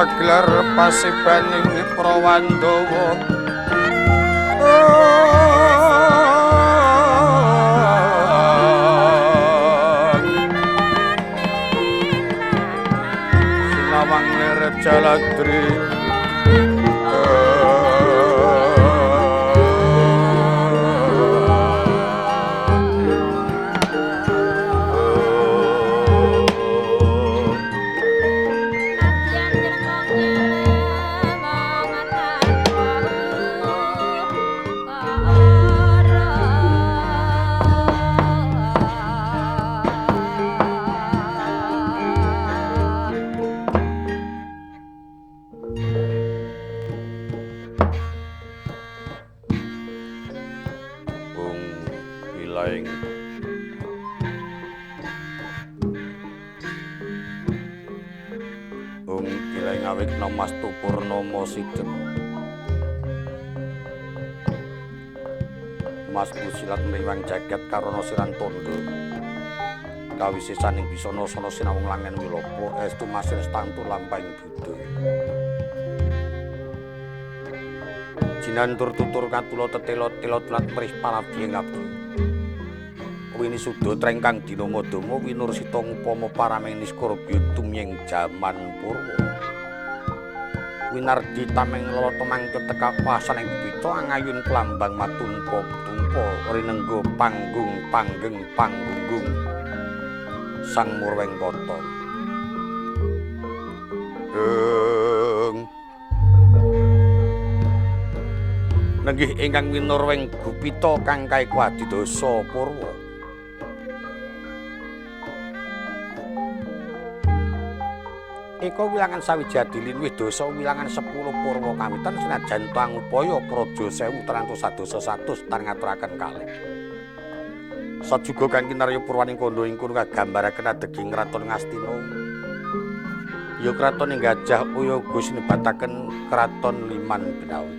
Kagelar pasibaning Prawandawa. Sinawang neret Jaladri. Mas Busilat mriwang jagat karana siran tondo. Kawisisaning bisana sana sinawung langen wilopo estu masih stantu lampahing buddha. Jinantur tutur katula tetela tela tulat mrih palabdi ing abdi. Wini suda trengkang dina madama winursita ngupama paraming niskara tumyeng jaman purwa. Winardi tameng lelata mangke teka pasaning gupita angayun klambang matumpa tumpa rinengga panggung panggeng panggunggung sang Murwengkata. Nenggih ingkang winurweng gupita kang kaiku adidasa purwa. Eka wilangan sawiji adilin wis dasa wilangan 10 purwa kawitan senajan tangupaya praja 1301 tan ngaturaken kalih. Sajuga kang kinarya purwaning kandha ing kono kagambaraken adeging kraton Ngastina. Ya kraton ing Gajah Uya uga sinebataken Kraton Liman Benawi.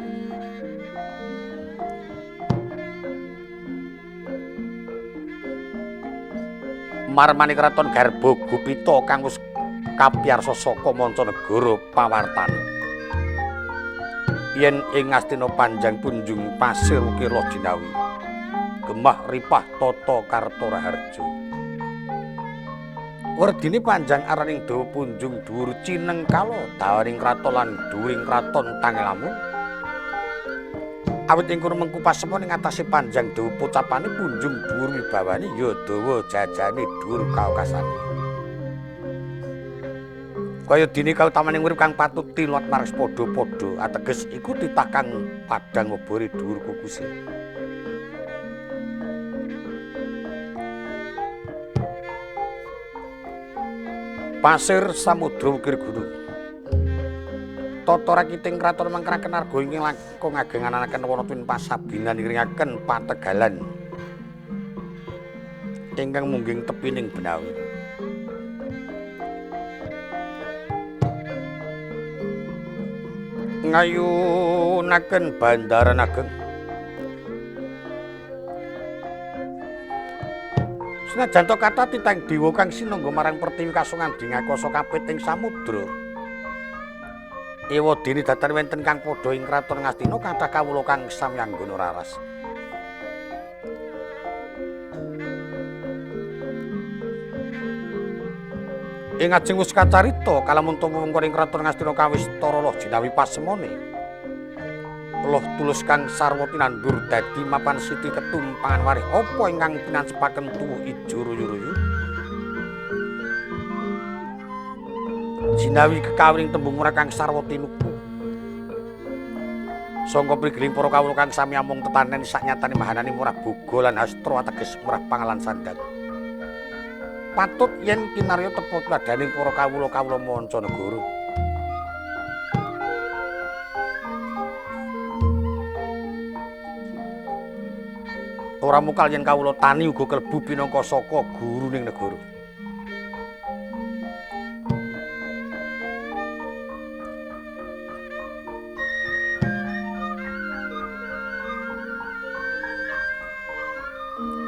Marmane kraton garba gupita kang wis kapiyarsa saka mancanegara pawartane. Yen ing Ngastina panjang punjung pasir ukir jinawi. Gemah ripah tata karta raharja. Werdine panjang araning dawa punjung dhuwur cinengkala dawaning kraton lan dhuwuring kraton Tangelamun. Awit ing kono mengku pasemon ing atase panjang dawa pocapane punjung dhuwur wibawane ya dawa jajane dhuwur kaokasane. Kaya dene kautamaning urip kang patut tilat marang padha-padha ateges iku titah kang padhang obore dhuwur kukuse. Pasir samudra ukir gunung. Tata rakiting kraton mangkraken arga ing langkung agengan-anaken wana twin pasabinan iringaken pategalan ingkang mungging tepining benawi. Ngayunaken bandaran ageng. Senajan to kathah titang dewa kang sinangga marang pertiwi kasungan dingakasa kapit ing samudra. Ewa dene datan wonten kang padha ing kraton Ngastina kathah kawula kang samyanggana raras. Ing ajeng wis kacarita kalamun wewengkon ing kraton Ngastina kawistara loh jinawi pasemone. Loh tulus kang sarwa tinandur dadi mapan siti ketumpangan warih apa ingkang tinancepaken tuwuh ijo ruyu-ruyu. Jinawi kekawring tembung murah kang sarwa tinuku. Sangka prigeling para kawula kang sami amung tetanen saknyatane mahanane murah boga lan hastra ateges murah pangalan sandang. Patut yen kinarya tepa tuladhaning para kawula-kawula mancanegara. Ora mukal yen kawula tani uga klebu pinangka saka guruning negara.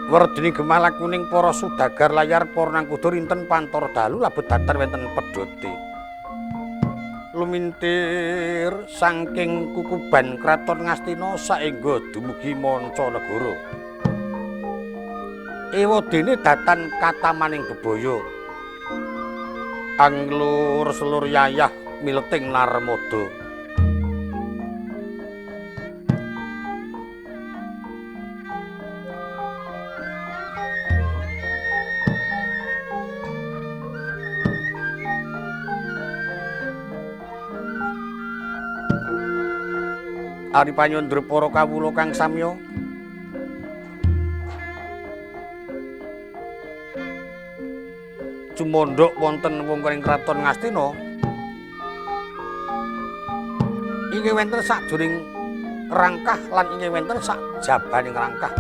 Werdine gemah lakuning para sudagar layar para nangkuda rinten pantara dalu labet datar wonten pedhote. Lumintir saking kukuban kraton Ngastina saengga dumugi manca negara. Ewadene datan katamaning bebaya. Anglur selur yayah mileting Narmada. Ari panyandra para kawula kang samya cumandhak wonten wungkuring kraton Ngastina inggih wonten sakjroning rangkah lan inggih wonten sakjabaning rangkah.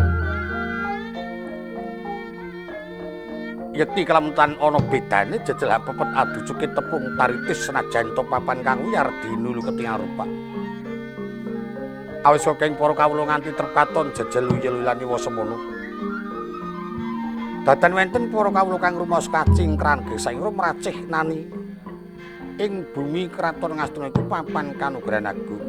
Yekti kalamuntan ana bedane jejel pepet adu cukit tepung taritis senajan to papan kang wiyar dinulu ketingal rupa. Awis keng para kawula nganti trep katon jejel luyel-luyelane wasemono. Dadan wonten para kawula kang rumaos kacingkran gesang mracih nani ing bumi kraton Ngastina iku papan kanugrahan agung.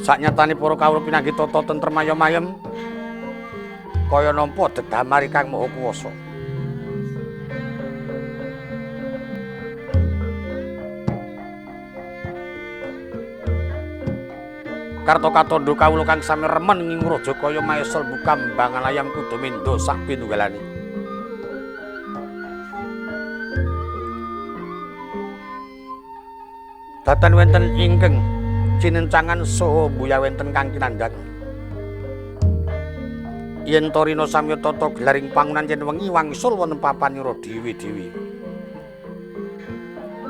Saknyatane para kawula pinanggih tata tentrem ayem-ayem kaya nampa dedamar Kang Maha Kuwasa. Karto katondo kawula kang sami remen ngingraja kaya maesel bukambangan ayam kudu mendo sak pinunggalane. Datan wonten ingkang cinencangan saha mbuya wonten kang kinandhang. Yen to rina samya tata gelaring pangunan yen wengi wangsul wonten papanira dewi-dewi.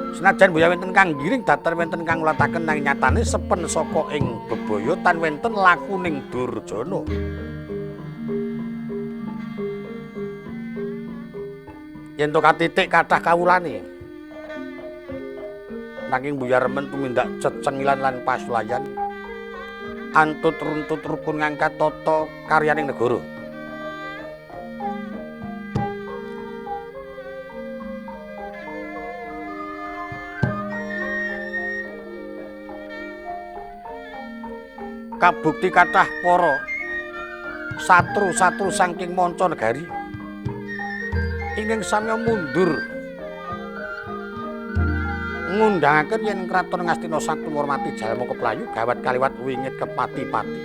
Senajan mbuya wonten kang ngiring datan wonten kang nglataken nanging nyatane sepen saka ing bebaya tan wonten lakuning Durjana. Yen to katitik kathah kawulane. Nanging mbuya remen tumindak cecengilan lan pasulayan antut runtut rukun ngangkat tata karyaning negara. Kabukti kathah para satru-satru saking manca negari ingkang samya mundur ngundhangaken yen kraton Ngastina sakti ngurmati jalma keplayu gawat kaliwat wingit kepati-pati.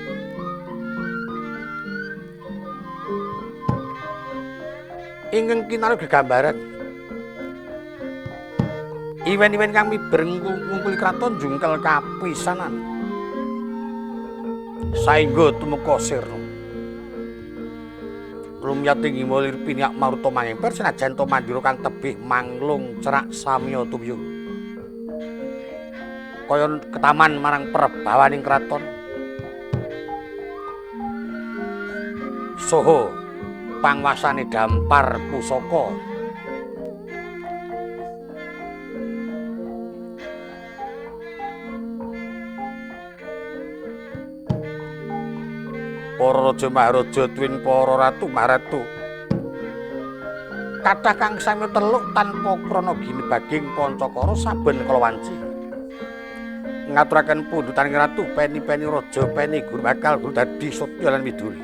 Ingkang kinarya gegambaran iwen-iwen kang miber ngungkuli kraton jungkel kapisanan saengga tumeka sirna. Lumyat ing himalir piniak maruta mangemper senajan to mandira kang tebih manglung cerak samya tumyung. Kaya ketaman marang perbawaning kraton. Soho pangwasane dampar pusaka. Para raja maharaja twin para ratu maharatu kathah kang sami teluk tanpa krana ginebaging pancakara saben kalawanci ngaturaken pundhutaning ratu peni-peni raja peni guru bakal guru dadi setya lan widuri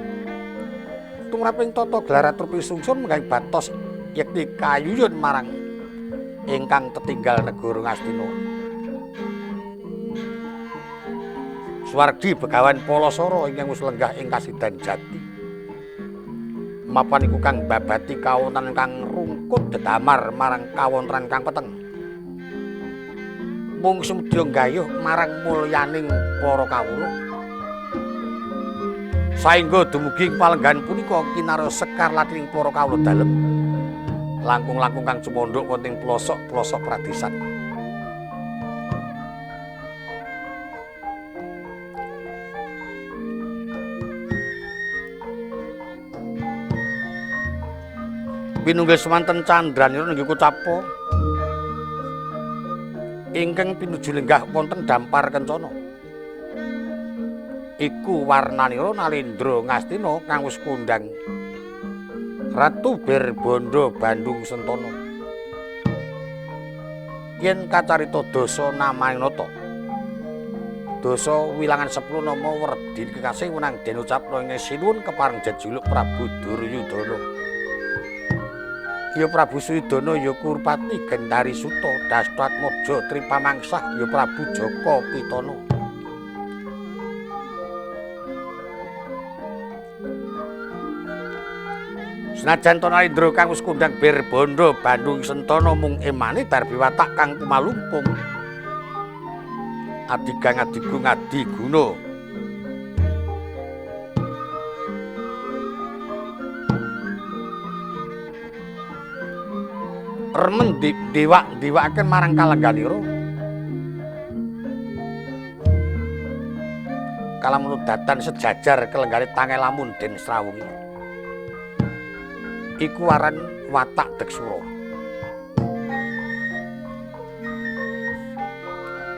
tumraping tata gelar atrupi sungsun menggawe batos yekti kayuyun marang ingkang tetinggal negara Ngastina. Swargi Begawan Palasara ingkang wis lenggah ing kasidan jati. Mapan iku kang babati kawontenan kang rungkut dedamar marang kawontenan kang peteng. Mung sumedya nggayuh marang mulyaning para kawula. Saengga dumugi ing palenggahan punika kinarya sekar latining para kawula dalem. Langkung-langkung kang cumandhuk wonten ing pelosok-pelosok pradesan. Pinunggil semanten candranira nggih kucapa ingkang pinuju lenggah wonten dampar kencana. Iku warnanira Nalendra Ngastina kang wis kondhang Ratu Birbondo Bandung Sentana. Yen kacarita dasa namaning nata. Dasa wilangan 10 nama werdine kekasih wenang den ucapna ing sinuwun kepareng jejuluk Prabu Duryudana. Ya Prabu Suyudana ya Kurupati Gendari Suta Dastatmaja Tripamangsah ya Prabu Jaka Pitana. Senajan to Narendra kang wis kondhang Birbondo Bandung Sentana mung emane darbi watak kang kumalumpung. Adigang adigung adiguna. Remen dewak-dewakaken marang kalengganira. Kalamun datan sejajar kelenggane tange lamun den srawungi. Iku aran watak Deksura.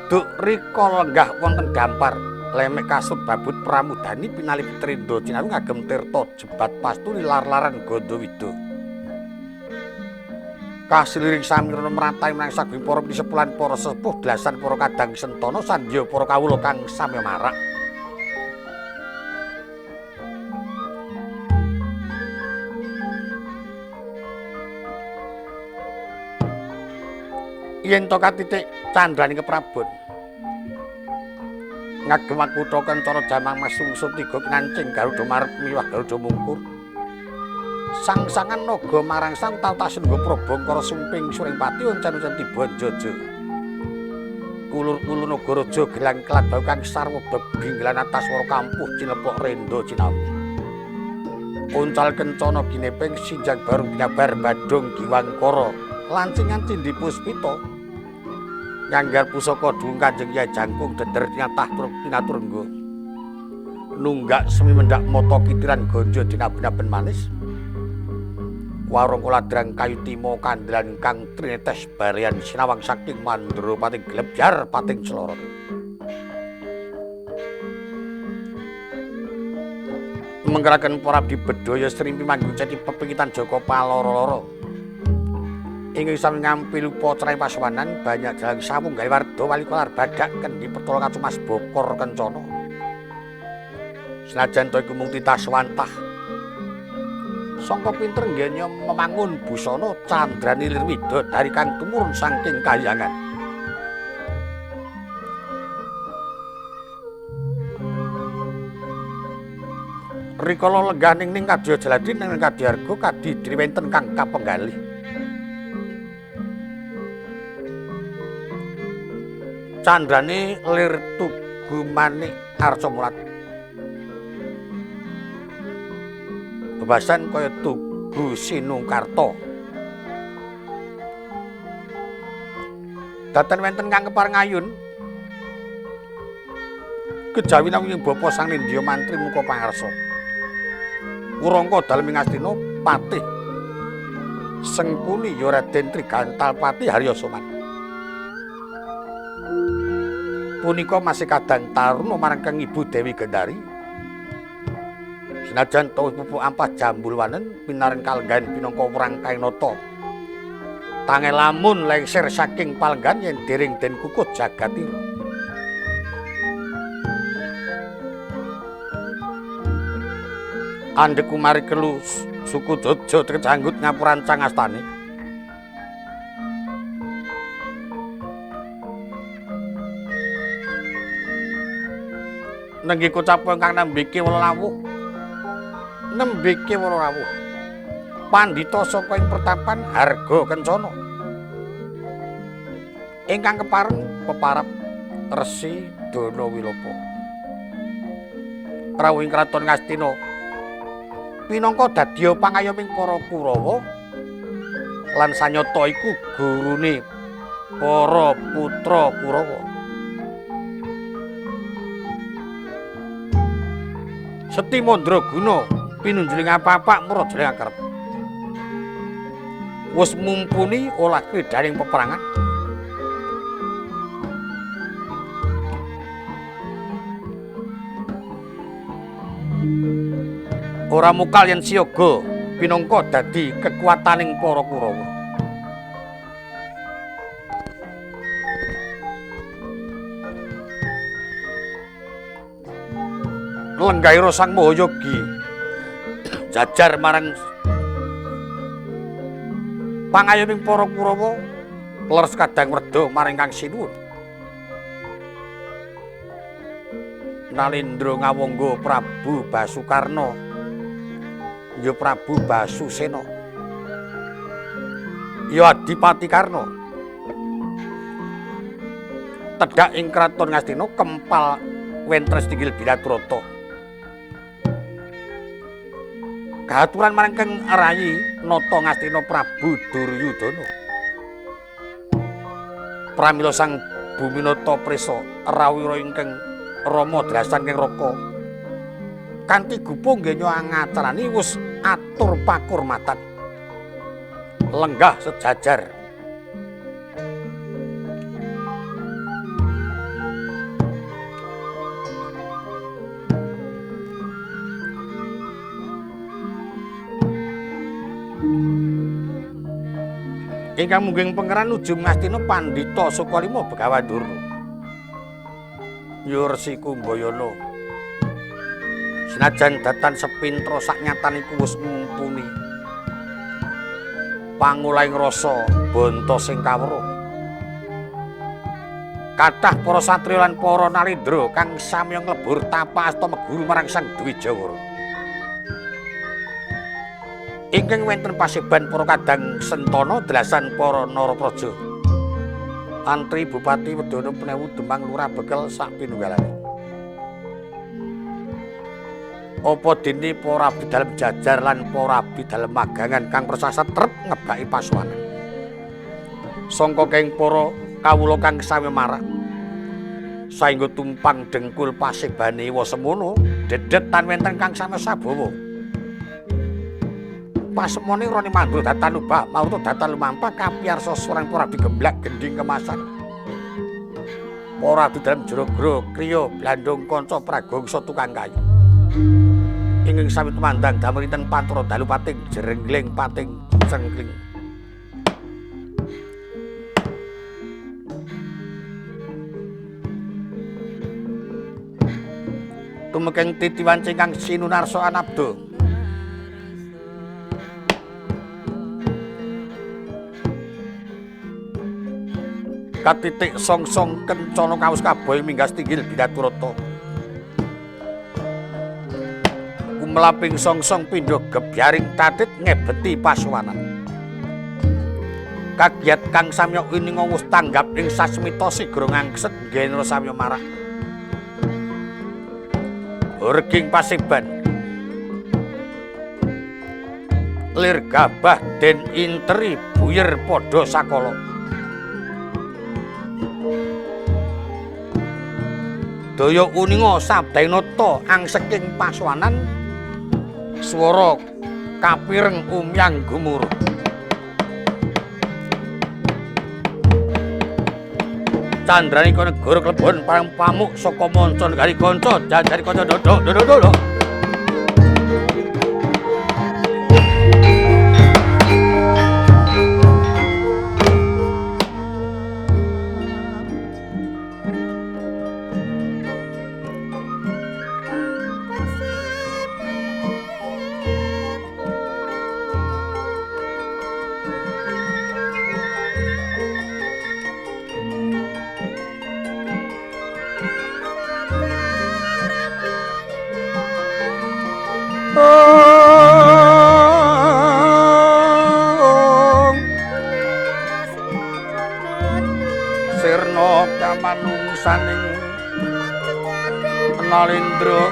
Duk rika lenggah wonten gampar lemek kasut babut pramudani pinali Petrindo Cinaru ngagem tirta jebat pasturi lar-laran Gandawida. Kasiliring samirana mrantai marang sagung para pisepulan para sepuh dlasan para kadang sentana sandya para kawula kang sami marak. Yen to katitik candraning keprabon ngagem kutha kencana jamang mas sungsum tiga kinancing Garuda marep miwah Garuda mungkur. Sang-sangan naga marang sang tau tasengga prabangkara sumping suring pati oncen-oncen tiba njaja. Kulur-kulur nagaraja gelang kelat bau kang sarwa bebinggelan atas wara kampuh cineplok renda cinawi. Uncal kencana gineping sinjang barung binabar badhong giwangkara lancingan cindhi puspita. Nganggar pusaka dhuwung Kanjeng Kyai Jangkung deder tinatah tinaturengga. Nunggak semi mendhak mata kitiran ganja dinaben-aben manis. Warung ladrang kayu timo kandran kang trinetes barian sinawang saking mandra pating glebyar pating celorot. Menggeraken para abdi bedhaya srimpi manggung ceti pepingitan Jaka paloro-loro. Ing sami ngampil upacara pasuwanan banyak jalan sawung gawe warda wali kolar badak kendi pertolo kacumas bokor kencana. Senajan to iku mung titah swantah. Sangka pinter nggenya memangun busana candrani lir widodari kang tumurun saking kahyangan. Rikala lenggah ning kadya jaladi ning kadyarga kadidri wenten kang kapenggalih. Candrane lir tugu manik arca murat. Bebasan kaya tugu sinungkarta. Datan wenten kang kepareng ayun. Kejawi namung bapa sang nindya mantri muka pangarsa. Wurangka dalem ing Astina patih Sengkuni ya Raden Trigantalpati Harya Soman. Punika masih kadang taruna marang kang Ibu Dewi Gendari. Senajan to pupuk ampah jambul wanen pinareng kalenggahan pinangka wrangkaing nata. Tange lamun lengser saking palenggahan yen dereng den kukuh jagatira. Andhek kumari kelu suku Jojo kejanggut ngapurancang astane. Nenggi kocap kang nembeke wala rawuh. Nembeke wala rawuh. Pandhita saka ing pertapan Harga Kencana. Ingkang kepareng peparap Resi Danawilopa. Rawuh ing kraton Ngastina pinangka dadya pangayoming para Kurawa lan sanyata iku gurune para putra Kurawa. Seti Mandraguna pinunjuling apak-apak mraja akrep. Wis mumpuni olah kridaning peperangan. Ora mukal yen siaga Pinangka dadi kekuataning para Kurawa. Lenggahira Sang Mahayogi jajar marang pangayoming para Kurawa leres kadang werda marang Kang Sinuwun. Nalendra ngawangga Prabu Basukarna ya Prabu Basusena ya Adipati Karna tedhak ing kraton Ngastina kempal wentres tinggil Bilatrata. Kahaturan marang Kang Rayi Nata Ngastina Prabu Duryudana. Pramila Sang Buminata prisa rawira ingkang Rama drasan ing raka kanthi gupuh nggenya angacarani wis atur pakurmatan lenggah sejajar. Ingkang mungging pangeran ujung Ngastina Pandhita Sukalima Begawan Durna. Ya Resi Kumbayana. Senajan datan sepintra saknyatan iku wis mumpuni. Pangolahing rasa banta sing kawruh. Kathah para satriya lan para nalendra kang samya nglebur tapa asta meguru marang Sang Dwijawara. Ingkang wonten paseban para kadang sentana delasan para narapraja. Antri Bupati Wedana Penewu Demang Lurah Bekel sak pinunggalane. Apa dene para abdi dalem jajar lan para abdi dalem magangan kang prasasat trep ngebaki pasuwanan. Sangka keng para kawula kang sami marak. Saengga tumpang dengkul pasebane wa semono dedet tan wonten kang sami sabawa. Pasemone rone mandra datan ubah maruta datan lumampah kapiyarsa swarang para abdi gemblak gendhing kemasan. Para abdi dalem jero gro kriya blandung kanca pragongsa tukang kayu. Ingkang sami tumandang damerinten pantura dalu pating jerengling pating cengkling. Tumekeng titiwanci kang sinunarsa anabda. Katitik songsong kencana kaos kaboy minggas tinggil Bilaturata. Kumelaping songsong pindha gebyaring tatit ngebeti pasuwanan. Kagiat kang samya wininga wus tanggap ing sasmita sigra ngangset ngendra samya marak. Reging paseban. Lir gabah den interi buyer padha sakala. Daya uninga sabdainata angseking pasuwanan swara kapireng umyang gumuruh. Candranika negara klebon parang pamuk saka manca negari kanca jajari kanca dodok dodok dodok. Sirna kamanungsaning Nalendra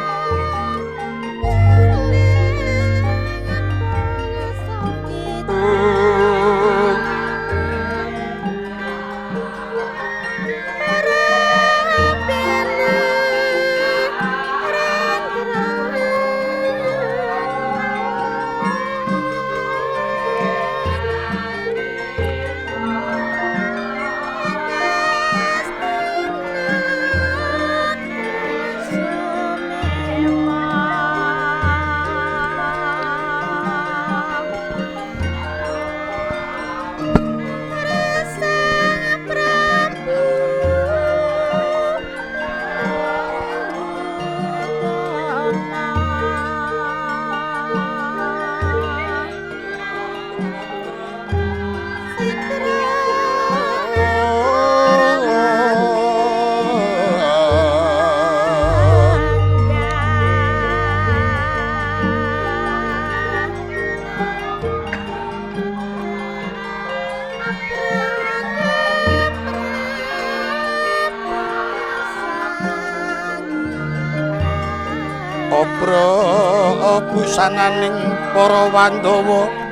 Obra busananing para Pandhawa.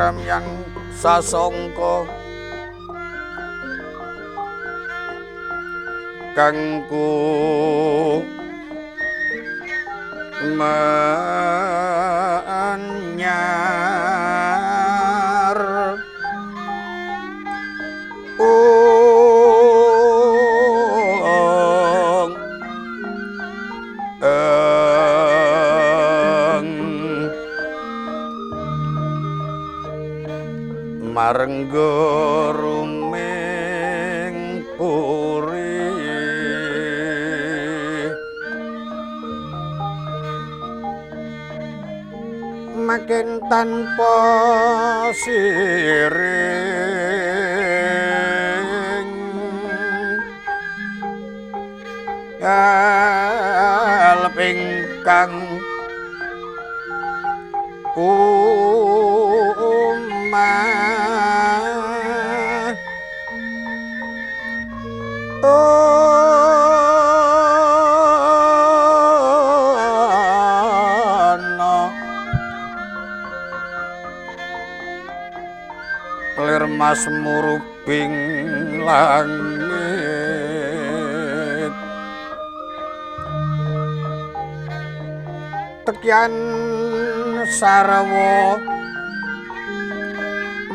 Yang sasongko kangku menyar ung eng marenggo ruming puri makin tanpa siring kalping kang umah ana lir mas murubing langit tekyan sarwa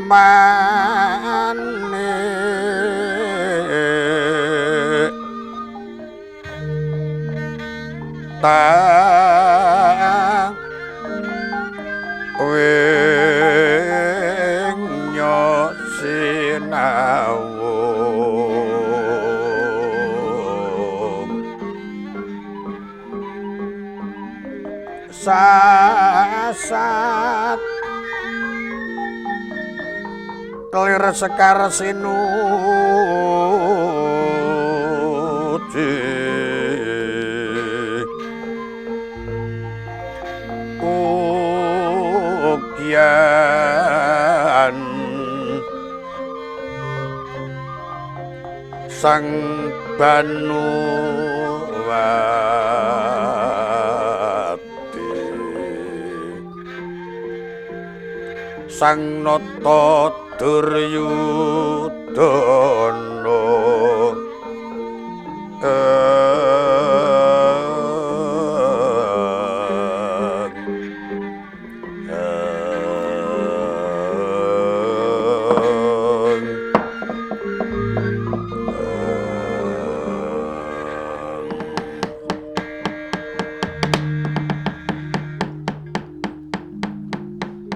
manik tang wing nyo sinawung sasat Kelir sekar sinuji Ugyan Sang Banuwati Sang Nata Duryudana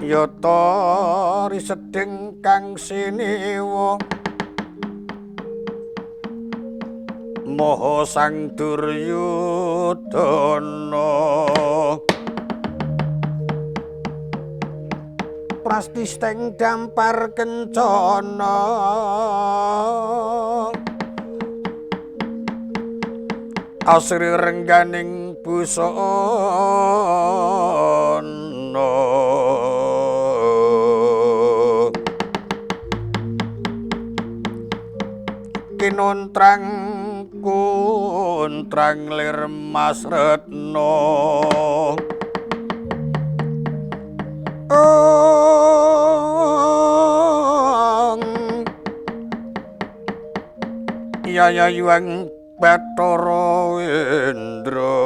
Yata risedhing kang siniwa Maha Sang Duryudana Prastisteng dampar kencana Asri rengganing busana Kinontrang kuntrang lir Mas Retno Yaya Yuang Bathara Indra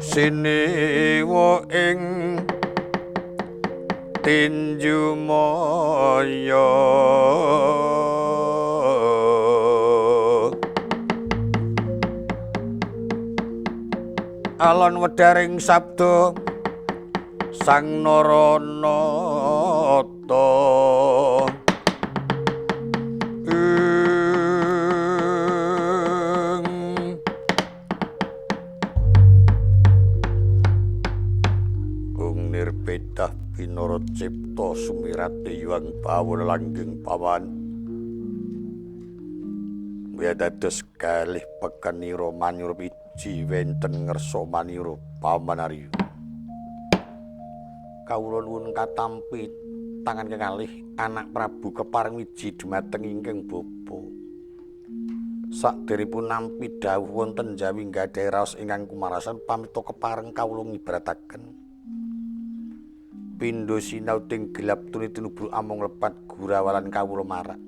Siniwa ing tinju maya Alon wedharing sabda Sang Naranata Ung nirpedah pinara cipta sumirate yuang bawana langgeng pawan Buya dados kalih pekenira manira wiji wenten ngersa manira Paman Arya. Kawula nuwun katampi tangan kekalih anak Prabu kepareng wiji dumateng ingkang bapa. Sakderipun nampi dawuh wonten Jawi nggadhahi raos ingkang kumarasan pamita kepareng kawula ngibrataken. Pindha sinau ting gelap tuni tinubru amung lepat gurawalan kawula marak.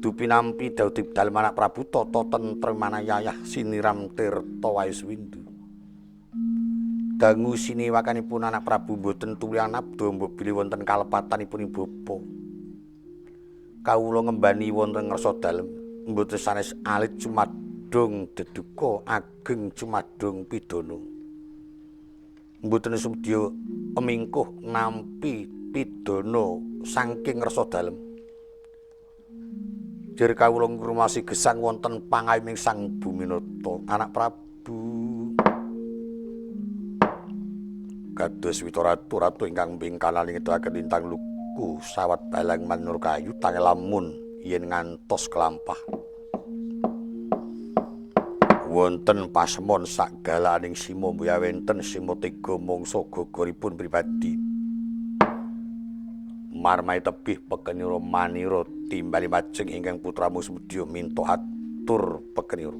Dupi nampi dawuh dalem anak Prabu tata tentrem manayayah siniram tirta wayuswindu. Dangu siniwakanipun anak Prabu mboten tuli anabda mbok bilih wonten kalepatanipun bapa. Kawula ngembani wonten ngarsa dalem mboten sanes alit cumadung deduka ageng cumadung pidana. Mboten sumedya emingkuh nampi pidana saking ngarsa dalem. Jere kawula ngrumasi gesang wonten pangayoming Sang Buminata anak Prabu. Kados wita ratu ratu ingkang bingkalaning ngedahaken lintang luku sawat balang manur kayu tangel lamun yen ngantos kelampah. Wonten pasemon sakgalaning sima mbuya wenten sima tiga mangsa gogoripun pribadi. Marmai tebih pekenira manira timbali majeng ingkang putramu sumedya minta atur pekenira.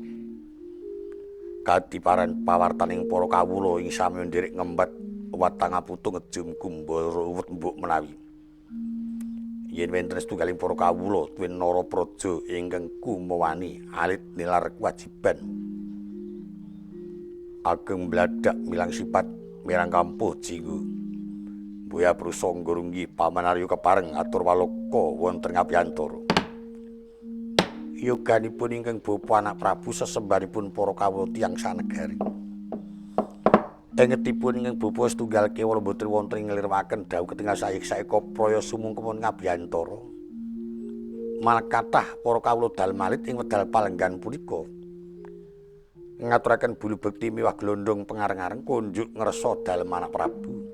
Kadiparan pawartaning para kawula ing sami nderek ngembat watang aputu ngejum kumbara uwet mbok menawi. Yen wonten setunggaling para kawula tuwin Narapraja ingkang kumawani alit nilar kewajiban. Ageng bladak milang sipat mirang kampuh jinggu. Buya prusangga runggi Paman Arya kepareng atur waloka wonten ngabiyantara. Yoganipun ingkang bapa anak Prabu sesembahanipun para kawula tiyang sanegari. Engetipun ingkang bapa setunggal kewala mboten wonten ing nglirwaken dawuh ketingal saik-saika praya sumungkemon ngabiyantara. Malah kathah para kawula dalem alit ing wedal palenggan punika. Ngaturaken bulu bekti miwah glondong pengareng-areng kunjuk ngresa dalem anak Prabu.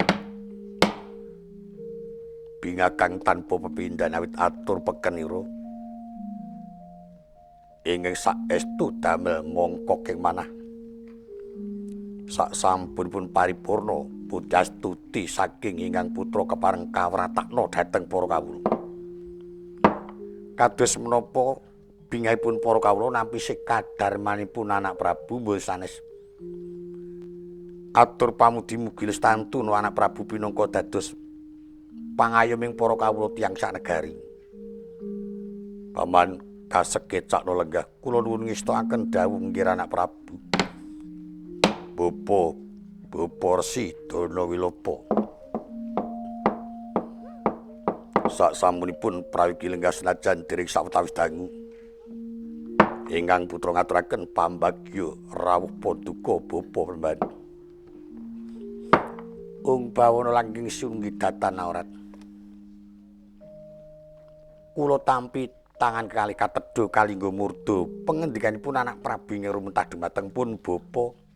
Bingah kang tanpa pepindhan awit atur pekenira. Ingkang saestu damel mongko ing manah. Sak sampunipun paripurna pujastuti saking ingkang putra kepareng kawratakna dhateng para kawula. Kados menapa bingahipun para kawula nampi sekadarmanipun anak Prabu mboten sanes. Atur pamudi mugi lestantu anak Prabu pinangka dados pangayoming para kawula tiyang saknegari. Paman kasekecakna lenggah kula nuwun ngestakaken dawuh nggih anak Prabu. Bapa Bapa Resi Dana Wilopa. Sak sampunipun prayogi lenggah senajan dereng sawetawis dangu. Ingkang putra ngaturaken pambagya rawuh paduka bapa Pemban. Ung bawana langgeng sunggi datan aurat. Kula tampi tangan kalih katedha kalingga murda pengendikanipun anak Prabu ing rumentah dumateng pun bapa.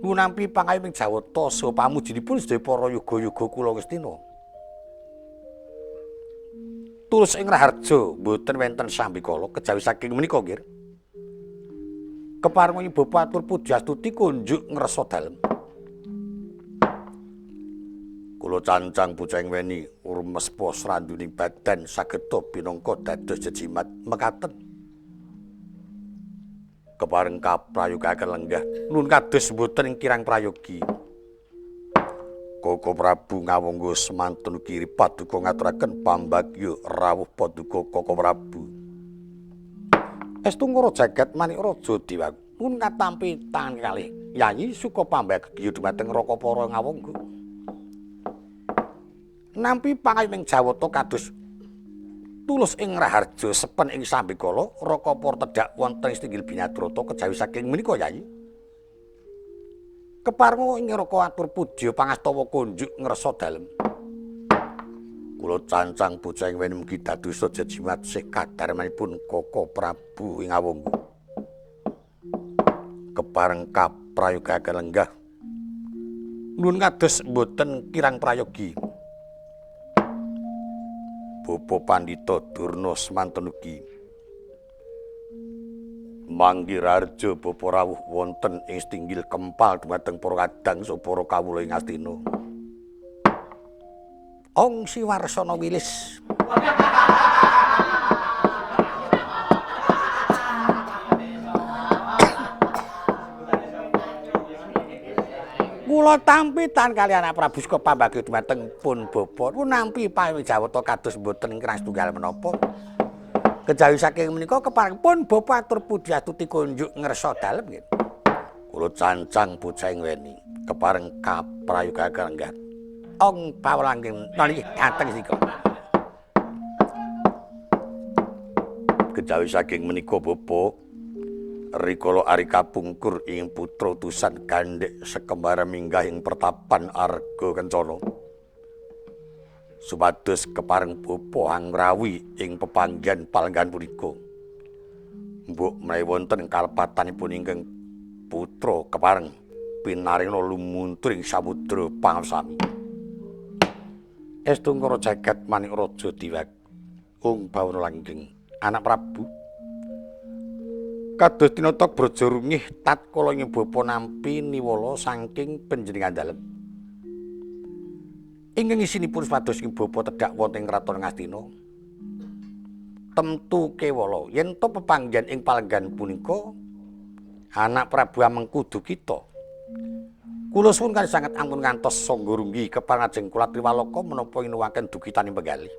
Lunampi pangayoming Jawata saha pamujinipun sedaya para yoga-yoga kula Ngastina. Tulus ing raharja mboten wonten sambikala kejawi saking menika nggih. Keparenga bapa atur pujastuti kunjuk ngresa dalem. Kula cancang bocah ing weni rumespa sranduning badan sageta pinangka dados jejimat mekaten. Kepareng kaprayogaken lenggah nun kados mboten kirang prayogi. Koko Prabu ngawangga semantun kiri paduka ngaturaken pambagya rawuh paduka Koko Prabu. Estu ngara jagat manik raja dewa nun katampi tangan kalih Yayi suka pambagya dumateng Raka para ngawangga. Nampi pangayoming Jawata kados tulus ing raharja sepen ing sambikala Raka para tedhak wonten ing tinggil Binadrata kejawi saking menika Yayi. Keparenga ing Raka atur puja pangastawa kunjuk ngresa dalem. Kula cancang bocah ing weni mugi dadosa jejimat sekadarmanipun Koko Prabu ing Awangga. Kepareng kaprayogaken lenggah nuwun kados mboten kirang prayogi. Bapa Pandhita Durna semanten ugi manggih raharja bapa rawuh wonten ing setinggil kempal dumateng para kadang saha para kawula ing Astina. Ong Siwarsana wilis. Kula tampi tan kali anak Prabu Suka pambagya dumateng pun bapa. Kula nampi pawe Jawata kados mboten ingkang setunggal menapa. Kejawi saking menika kepareng pun bapa atur pujastuti kunjuk ngresa dalem nggih. Kula cancang bocah ing weni kepareng kaprayogaken lenggah. Ong pawalanggeng nalih dhateng sika. Kejawi saking menika bapa rikala ari kapungkur ing putra utusan gandhek sekembara minggah ing pertapan Arga Kencana. Supados kepareng bapa hangrawi ing pepanggihan palenggahan punika. Mbok menawi wonten kalepatanipun ingkang putra kepareng pinaringa lumuntur ing samudra pangasami. Estu ngara jagat manik raja diwak ung bawana langgeng anak Prabu. Kados tinata braja rungih tatkala ing bapa nampi niwala saking panjenengan dalem. Ingkang isinipun supados ing bapa tedhak wonten ing kraton Ngastina. Temtu kewala yen to pepanggihan ing palenggahan punika anak Prabu amengku dukita. Kula suwun kali sanget ampun ngantos sangga runggi kepareng ajeng kula triwaloka menapa inuwaken dukitaning penggalih.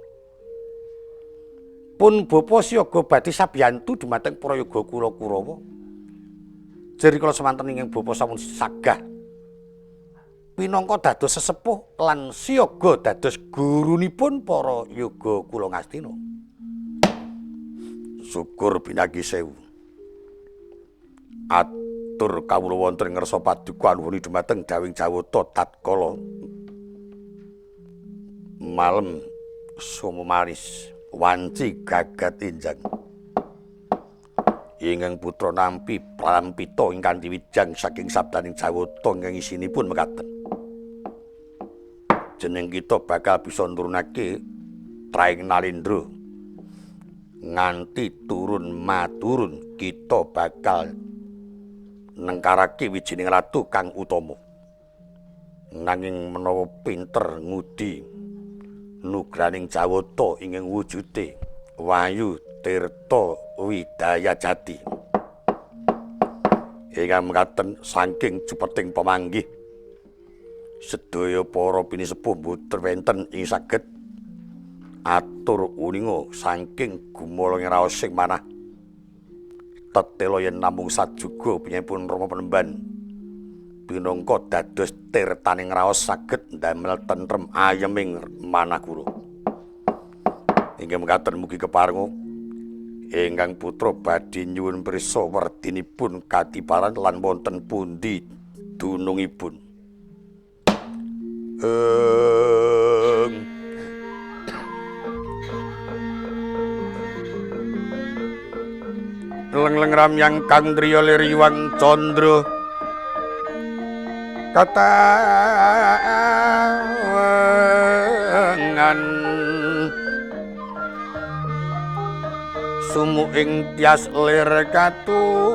Pun bapa siaga badhe sabiyantu dumateng prayoga kula Kurawa. Jeri kula semanten ingkang bapa sampun sagah pinangka dados sesepuh lan siaga dados gurunipun para yoga kula Ngastina. Syukur pinagi sewu. Atur kawula wonten ngrasa paduka anuwun dumateng dawing Jawata tatkala malem somo maris wanci gagat injang. Ingkang putra nampi prampita ingkang diwijang saking sabdaning Jawata ingkang isinipun mekaten. Jeneng kita bakal bisa nurunake Traing Nalendra. Nganti turun maturun kita bakal nengkarake wijining ratu kang utama. Nanging menawa pinter ngudi nugraning Jawata ingkang wujude Wayu Tirta Widaya Jati. Ingkang mekaten saking cepeting pemanggih sedaya para pinisepuh mboten wonten ing saged atur uninga saking gumolonge raosing manah. Tetela yen namung sajuga piyambakipun Rama Penemban pinangka dados tirtaning raos saged ndamel tentrem ayeming manah kula. Inggih mekaten mugi keparenga ingkang putra badhe nyuwun prisa werdinipun katiparan lan wonten pundi dunungipun. Leng-leng ramyang kang driya liriwang candra katawengan sumu ing tias lir katuridan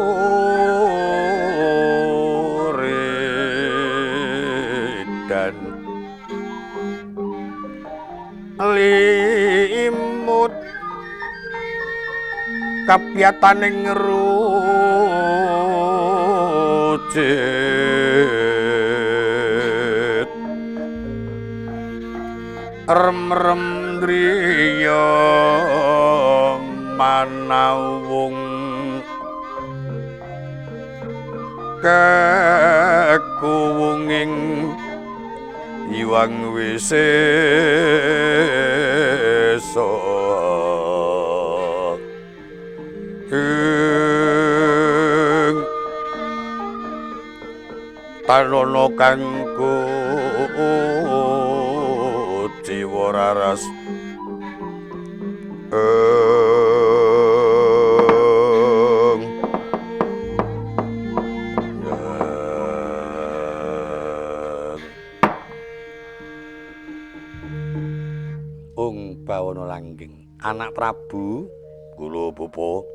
limut kapiyataning rucit rem-rem driya manawung kekuwunging iwang wisesa. Tanono kanggo jiwa raras Ung bawana langgeng anak Prabu kula bapa.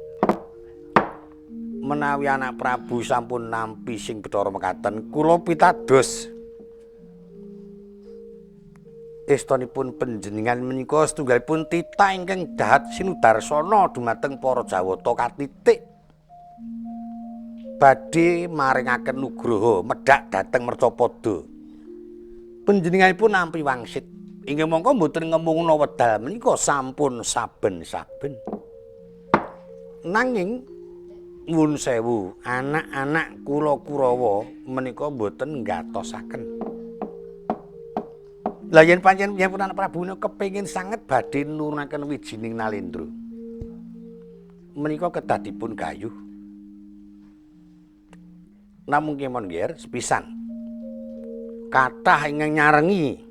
Menawi anak Prabu sampun nampi sing Bathara mekaten kula pitados estonipun panjenengan menika setunggalipun titah ingkang dahat sinudarsana dumateng para Jawata katitik badhe maringaken nugraha medhak dhateng Mercapada. Panjenenganipun nampi wangsit inggih mongko mboten ngemungna wedal menika sampun saben-saben. Nanging nyuwun sewu, anak-anak kula Kurawa menika mboten nggatosaken. Lah yen pancen pun anak Prabu kepengin sanget badhe nurunaken wijining Nalendra. Menika kedah dipun gayuh. Namung kemawon nggih sepisan. Kathah ingkang nyarengi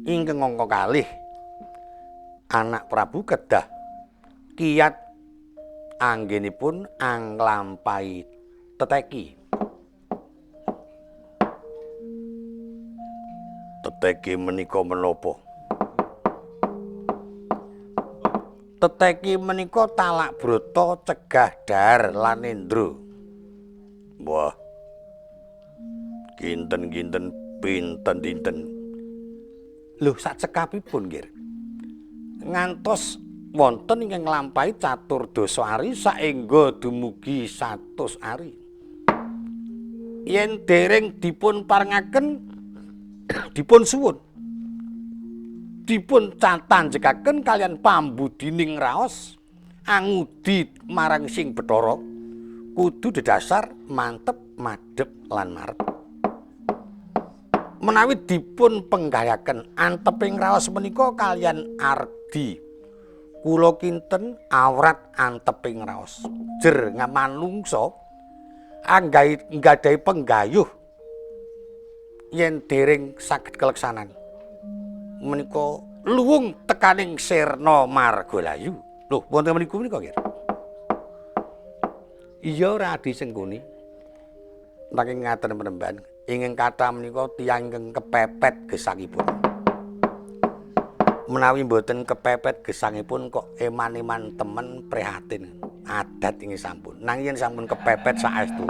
ingkang angka kalih anak Prabu kedah kiyat anggenipun anglampahi teteki. Teteki menika menapa? Teteki menika talak brata cegah dhahar lan nendra. Wah. Kinten-kinten pinten-dinten. Lho sak cekapipun nggih. Ngantos wonten ingkang nglampahi catur dasa ari saengga dumugi 100 ari. Yen dereng dipun parengaken dipun suwun. Dipun catanjekaken kalian pambudining raos angudi marang sing Bathara kudu dedasar mantep madhep lan marep. Menawi dipun penggayaken anteping raos menika kalian ardi kula kinten awrat anteping raos jer ngamanungsa anggahi nggadahi penggayuh yen dereng saged keleksanan menika luwung tekaning sirna margalayu. Lho wonten meniku menika nggih. Iya ora Adi Sengkuni. Nanging ngaten Penemban, ingkang kathah menika tiyang ingkang kepepet gesangipun. Menawi mboten kepepet gesangipun kok eman-eman temen prihatin. Adat inggih sampun. Nanging yen sampun kepepet saestu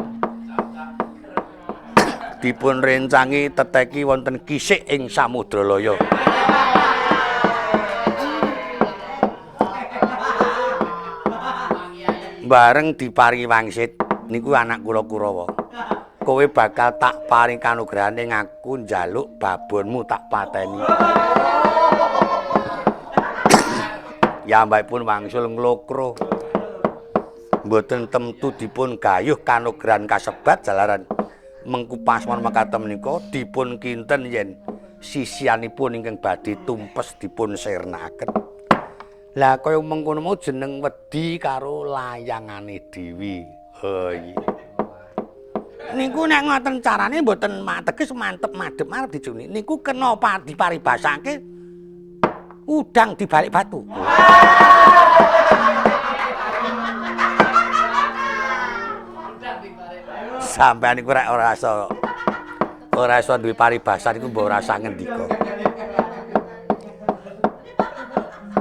dipun rencangi teteki wonten kisik ing samudra laya. Bareng diparingi wangsit niku anak kula Kurawa. Kowe bakal tak paring kanugrahane ngaku njaluk babonmu tak pateni. Yambakipun wangsul nglokro. Mboten temtu dipun gayuh kanugrahan kasebat jalaran mengku pasmon mekaten menika dipun kinten yen sisianipun ingkang badhe tumpes dipun sirnakaken. Lah kaya mengkono mau jeneng wedi karo layangane dewi. Ha iya. Niku nek ngoten carane mboten teges mantep madhep marep dicuni. Niku kena diparibasake udang dibalik batu. Sampeyan niku rek ora iso duwe paribasan niku mbok ora usah ngendika.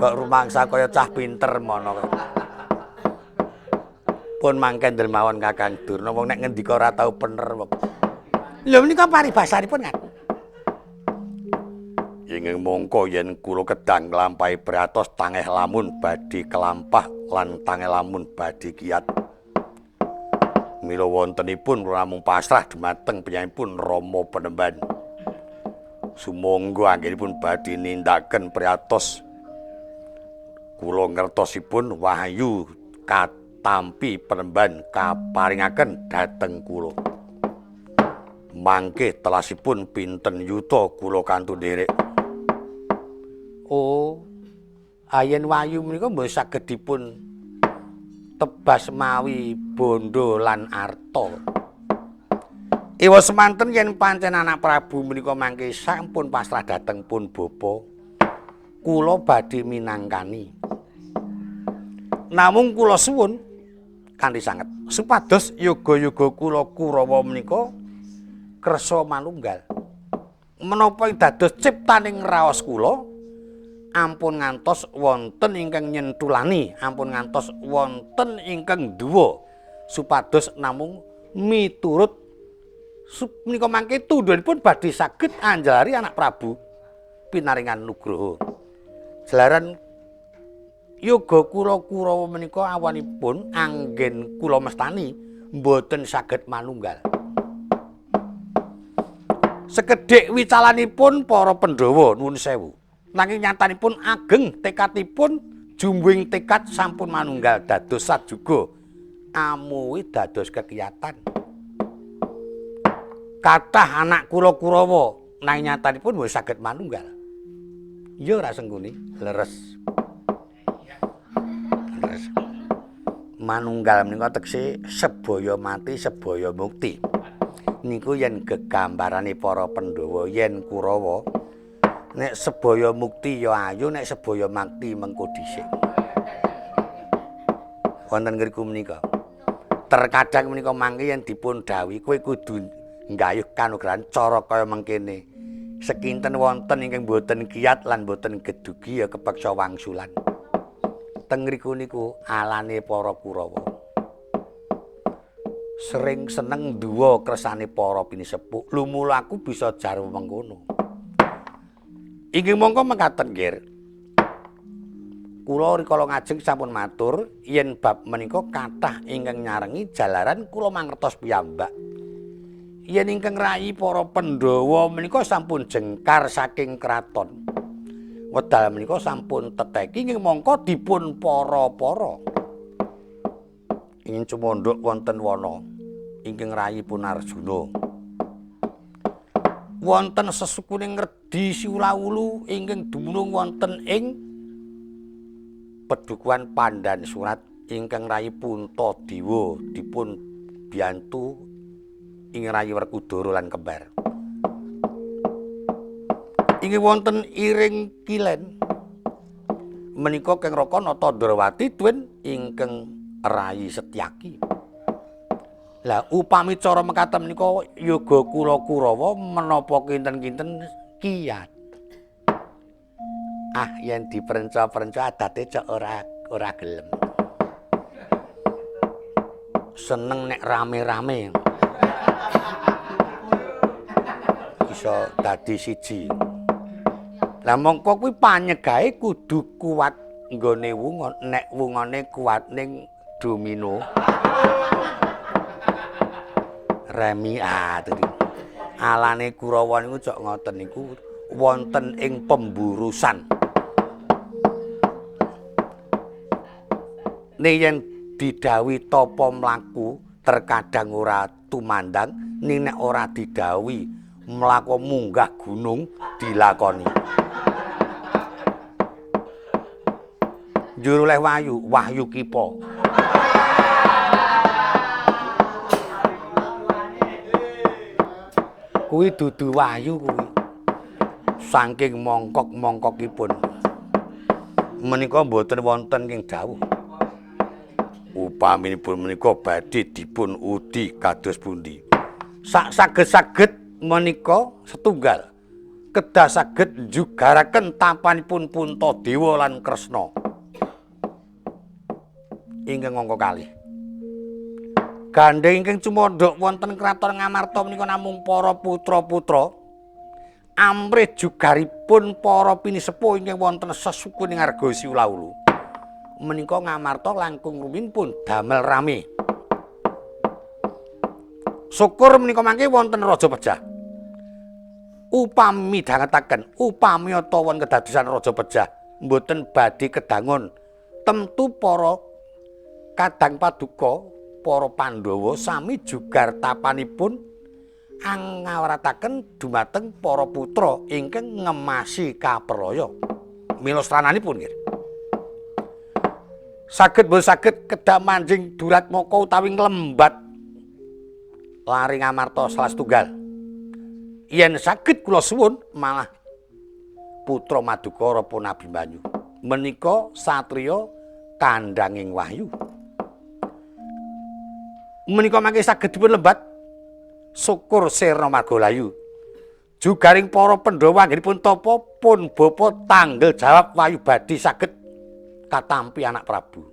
Kok rumangsa kaya cah pinter mono. Pun mangke ndel mawon Kakang Durna wong nek ngendika ora tau pener wong. Lha menika paribasanipun kan. Ingkang mongko yen kula kedang nglampahi bratos tangeh lamun badhe kelampah lan tangeh lamun badhe kiat. Mila wontenipun kula namung pasrah dumateng piyambakipun Rama Penemban. Sumangga anggenipun badhe nindakaken priyatos. Kula ngertosipun wahyu katampi Penemban kaparingaken dhateng kula. Mangke telasipun pinten yuta kula kantun nderek. Oh, ayen wahyu menika mboten saged dipun tebas mawi bondo lan arta. Ewa semanten yen pancen anak Prabu menika mangke sampun pasrah dhateng pun bapa, kula badhe minangkani. Namung kula suwun kanthi sanget supados yoga-yoga kula Kurawa menika kersa manunggal. Menapa ing dados ciptaning raos kula ampun ngantos wonten ingkang nyentulani, ampun ngantos wonten ingkang duwa supados namung miturut menika mangke tundhonipun badhe saged anjalari anak Prabu pinaringan nugroho. Jalaran yoga kula Kurawa menika awanipun anggen kula mestani mboten saged manunggal. Sekedhik wicalanipun para Pandhawa nuwun sewu. Nanging nyatanipun ageng tekadipun jumbuhing tekad sampun manunggal dados sajuga amuwi dados kekiyatan. Kathah anak kula Kurawa nanging nyatanipun wis saged manunggal. Iya ora Sengkuni? Leres. Leres. Manunggal menika tegese sebaya mati sebaya mukti. Niku yen gegambarane para Pandhawa yen Kurawa nek sebaya mukti ya ayu, nek sebaya makti mengko dhisik. Wonten ngriku menika. Terkadang menika mangke yen dipun dhawuhi kowe kudu nggayuh kanugrahan cara kaya mengkene. Sekinten wonten ingkang boten kiat lan boten gedugi ya kepeksa wangsulan. Teng ngriku niku alane para Kurawa. Sering seneng duwa kersane para pinisepuh. Lumula aku bisa jarwo mengkono. Inggih mongko mekaten nggih. Kula rikala ngajeng sampun matur yen bab menika kathah ingkang nyarengi jalaran kula mangertos piyambak. Yen ingkang rayi para Pandhawa menika sampun jengkar saking kraton. Wedal menika sampun teteki inggih mongko dipun para-para. Ingin cumondhok wonten wana ingkang rayi pun Arjuna. Wonten sesukuning ngredi siulawulu ingkang dumunung wonten ing pedukuhan Pandan Surat ingkang rayi Puntadewa dipun biyantu ing rayi Werkudara lan kembar. Inggih wonten iring kilen menika Keng Raka Nata Ndrawati tuwin ingkang rayi Setyaki. Lah upami cara mekaten menika yoga kula Kurawa menapa kinten-kinten kiyat. Ah yen diperenca-perenca adate cok ora gelem. Seneng nek rame-rame. Iso dadi siji. Lah mongko kuwi panyegahe kudu kuat nggone wungon, nek wungone kuat ning domino. Remi dadi alane Kurawa niku cok ngoten niku wonten ing pemburusan. Ning yen didhawuhi tapa mlaku terkadang ora tumandang, ning nek ora didhawuhi mlaku munggah gunung dilakoni. Njur oleh wahyu, wahyu kipa. Kuwi dudu wahyu kuwi. Saking mongkok-mongkokipun. Menika mboten wonten ing dawuh. Upaminipun menika badhe dipun udi kados pundi. Sak saged-saged menika setunggal. Kedah saged njugaraken tapanipun Puntadewa lan Kresna. Ingkang angka kalih. Gandheng ingkang cumandhak wonten kraton Ngamarta menika namung para putra-putra amrih jugaripun para pinisepuh ingkang wonten sesuku ing Argasi Ulaulu. Menika Ngamarta langkung rumiyin pun damel rame. Syukur menika mangke wonten Raja Pejah. Upami dangetaken, upami utawa kedadosan Raja Pejah mboten badhe kedangun, temtu para kadang paduka para Pandhawa sami jugar tapanipun angawrataken dumateng para putra ingkang ngemasi kapraya. Mila srananipun nggih. Saged mboten saged kedah manjing Duratmaka utawi nglembat lari Ngamarta salah setunggal. Yen saged kula suwun malah putra Madukara pun Abimanyu menika satriya kandhanging wahyu. Menika mangke saged dipun lembat syukur sirna margalayu. Jugaring para Pandhawa anggenipun tapa pun bapa tanggel jawab wahyu badhe saged katampi anak Prabu.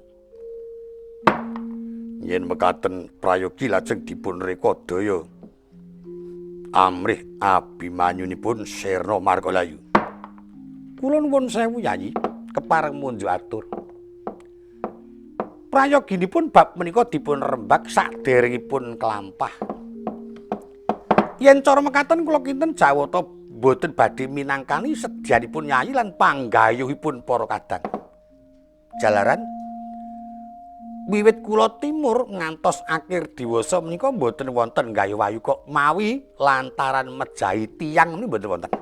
Yen mekaten prayogi lajeng dipun reka daya amrih Abimanyunipun sirna margalayu. Kula nuwun sewu Yayi, kepareng munjuk atur. Prayoginipun bab menika dipun rembag saderengipun kelampah. Yen cara mekaten kula kinten jawata mboten badhe minangkani sedyanipun Yayi lan panggayuhipun para kadang. Jalaran wiwit kula timur ngantos akhir diwasa menika mboten wonten gayuh wayu kok mawi lantaran mejahi tiyang menika mboten wonten.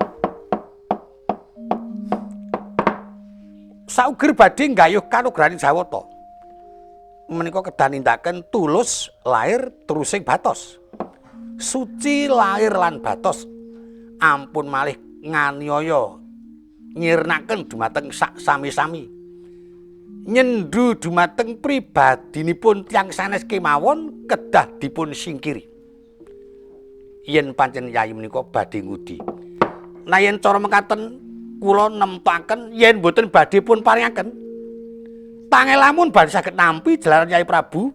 Sauger badhe nggayuh kanugrahaning Jawata. Menika kedah nindakaken tulus lair terusing batos. Suci lair lan batos. Ampun malih nganiaya nyirnaken dumateng sak sami-sami. Nyendu dumateng pribadinipun tiyang sanes kemawon kedah dipun singkiri. Yen pancen Yayi menika badhe ngudi. Nah yen cara mekaten kula nemtokaken yen mboten badhe pun paringaken. Tangel lamun badhe saged nampi jalaran Yayi Prabu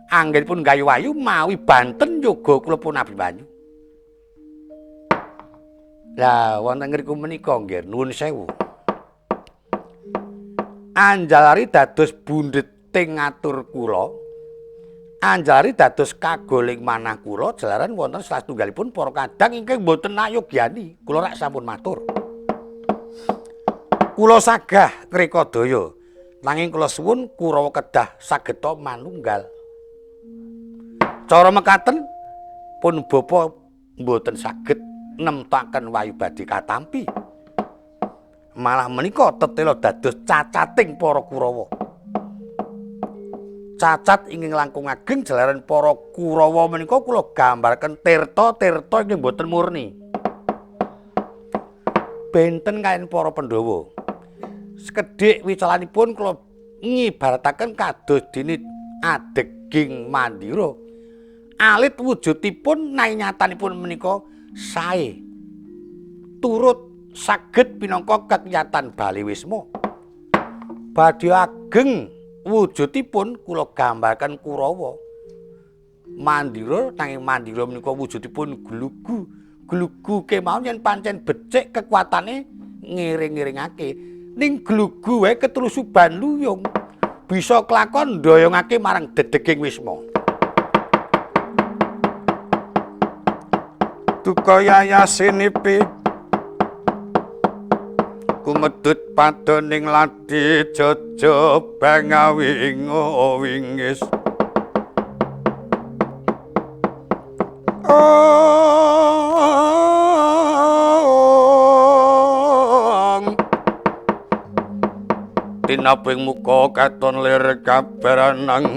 anggenipun gayuh wayu mawi banten yoga kula pun Abimanyu. Lah wonten ngriku menika nggih nuwun sewu. Anjalari dados bundheting ngatur kula. Anjalari dados kagoling manah kula jalaran wonten salah setunggalipun para kadang ingkang mboten ayogyani. Kula rak sampun matur. Kula sagah ngrekadaya nanging kula suwun Kurawa kedah sageta manunggal. Cara mekaten pun bapa mboten saged nemtokaken wayu badhe katampi. Malah menika tetela dados cacating para Kurawa. Cacat ingkang langkung ageng jalaran para Kurawa menika kula gambaraken tirta-tirta ingkang mboten murni. Benten kaliyan para Pandhawa. Sekedhik wicalanipun kula ngibarataken kados dene adeging mandira. Alit wujudipun nanging nyatanipun menika sae. Turut saged pinangka kekiyatan Bali Wisma. Badhe ageng wujudipun kula gambarkan Kurawa. Mandira nanging Mandira menika wujudipun glugu. Glugu kemawon yen pancen becik kekuatane ngiring-ngiringake. Ning glugu wae ketrusuban luyung bisa kelakon ndoyongake marang dedeging Wisma. Duka yayasinipi kumedhut padoning ladi jaja bangawingo wingis. Tinaping muka katon lir kabaranang